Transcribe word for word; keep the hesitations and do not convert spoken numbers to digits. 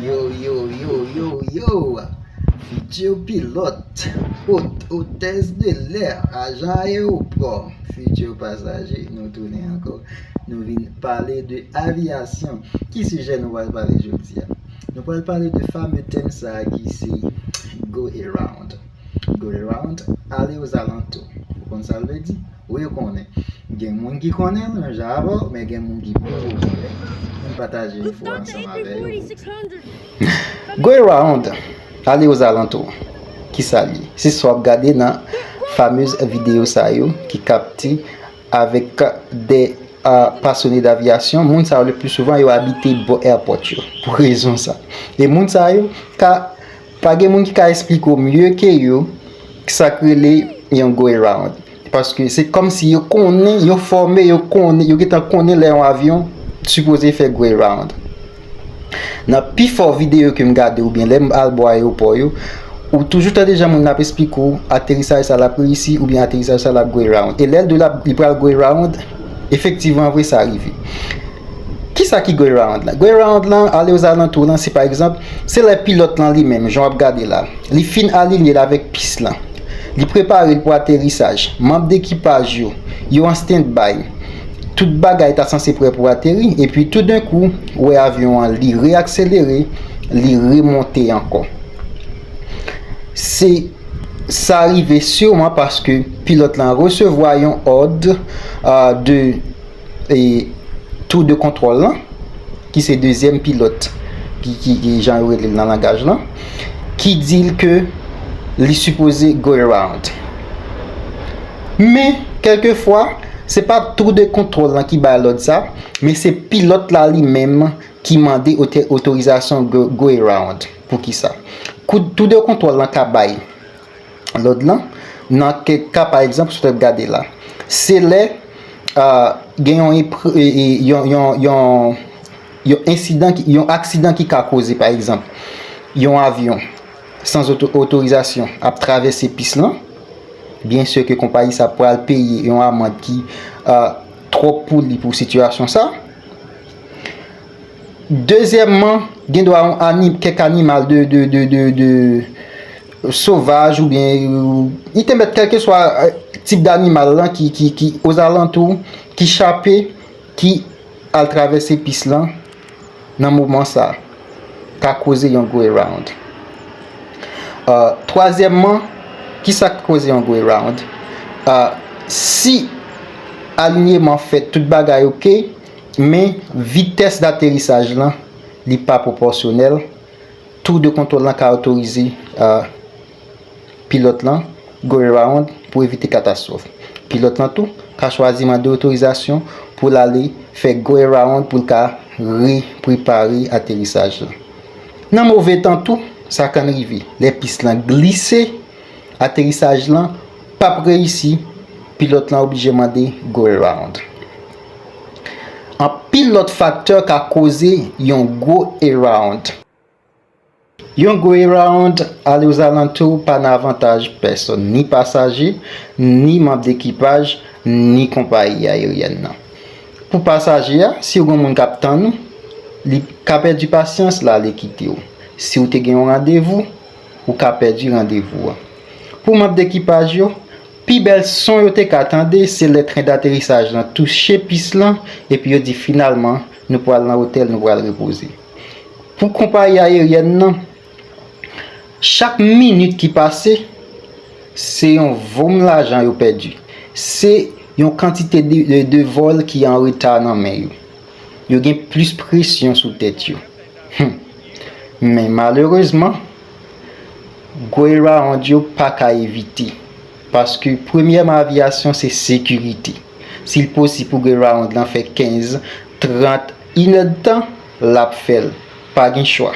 Yo, yo, yo, yo, yo. Futur pilote, hôte, hôtesse de l'air, ajan ayewopò, futur pasaje, nou tounen ankò. Nou vin pale de avyasyon. Ki sijè nou pral pale jodi a? Nou pral pale de fame tèm sa a ki se go around. Go around, ale ozalantou. Ou konn sa l vle di? Wi, ou konnen. Gen moun ki konnen l menm jan avè w, men gen moun ki poko konnen. Ann pataje enfo ansanm avè yo. Go around, ale ozalantou. Ki sa l ye? Se sa w ap gade nan famez videyo sa yo ki kapte avèk de a, pasyone d'avyasyon, moun sa yo le pli souvan yo abite bò airport yo. Pou rezon sa. E moun sa yo ka, pa gen moun ki ka esplike w mye ke yo sa k rele yon go around. Paske se kòmsi yo konnen, yo fòme, yo konnen, yo gentan konnen lè yon avyon sipoze fè go around. Nan pifò videyo ke m gade oubyen lè m al bò ayewopò yo, ou toujou tande jan moun nan ap esplike w aterisaj sa l ap reyisi oubyen aterisaj sa l ap go around. E lè l di w l ap, li pral go around, efektivman vre sa rive. Kisa ki go around lan? Go around lan, ale ozalantou lan, se pa egzanp, se lè pilòt lan li menm, jan w ap gade la, li fin alinye l avèk pis lan. Li prepare l pou aterisaj. Manm dekipaj yo, yo an standby. Tout bagay ta sanse prè pou ateri, epi toudenkou, ou wè avyon an, li reakselere, li remonte ankò. Se sa rive siman paske pilòt lan resevwa yon òd, a, de, e, tour de contrôle lan, ki se dezyèm pilòt, ki, ki, ki jan yo rele l nan langaj lan, ki di l ke li sipoze go around. Men, kèlkefwa, se pa tour de contrôle lan ki bay lòd sa, men se pilòt la li menm ki mande ote-, otorizasyon go, go around. Poukisa? Kou, tour de contrôle lan ka bay lòd lan, nan kèk ka, pa egzanp, si w t ap gade la, se lè, a, gen yon, enpre-, e, e, yon, yon, yon, yon ensidan, ki, yon aksidan ki ka koze, pa egzanp, yon avyon san oto-, otorizasyon ap travèse pis lan, byen si ke konpayi sa pral peye yon amann ki, a, twòp pou li pou sitiyasyon sa. Dezyèmman, gen dwa yon anim-, kèk animal de, de, de, de, de sovaj oubyen, e, li te mèt kèlkeswa, e, tip danimal lan ki, ki, ki ozalantou, ki chape, ki al travèse pis lan nan moman sa, ka koze yon go around. A, twazyèmman, kisa k koze yon go around? A, si alinyeman fèt, tout bagay oke, men vitès daterisaj lan, li pa pwopòsyonèl, tour de contrôle lan ka otorize, a, pilòt lan go around pou evite katastwòf. Pilòt lan tou ka chwazi mande otorizasyon pou l ale fè go around pou l ka reprepare aterisaj lan. Nan move tan tou, sa konn rive. Lè pis lan glise, aterisaj lan p ap reyisi, pilòt lan oblije mande go around. Anpil lòt faktè ka koze yon go around. Yon go around, ale ozalantou, pa nan avantaj pèsonn, ni pasaje, ni manm dekipaj, ni konpayi ayeryèn nan. Pou pasaje a, si w gen yon moun k ap tann ou, li ka pèdi pasyans l, ale kite w. Si w te gen yon randevou, ou ka pèdi randevou an. Pou manm dekipaj yo, pi bèl son yo te ka tande se lè tren daterisaj lan touche pis lan, epi yo di, "Finalman, nou pral nan otèl, nou pral repoze." Pou konpayi ayeryèn nan, chak minit ki pase, se yon vòm lajan yo pèdi. Se yon kantite de, de, de vòl ki an reta nan men yo. Yo gen plis presyon sou tèt yo. Hum. Men malerezman, go around yo pa ka evite. Paske premyèman, avyasyon se sekirite. Si l posib pou go around lan fè kenz, trant, inèdtan, l ap fè l. Pa gen chwa.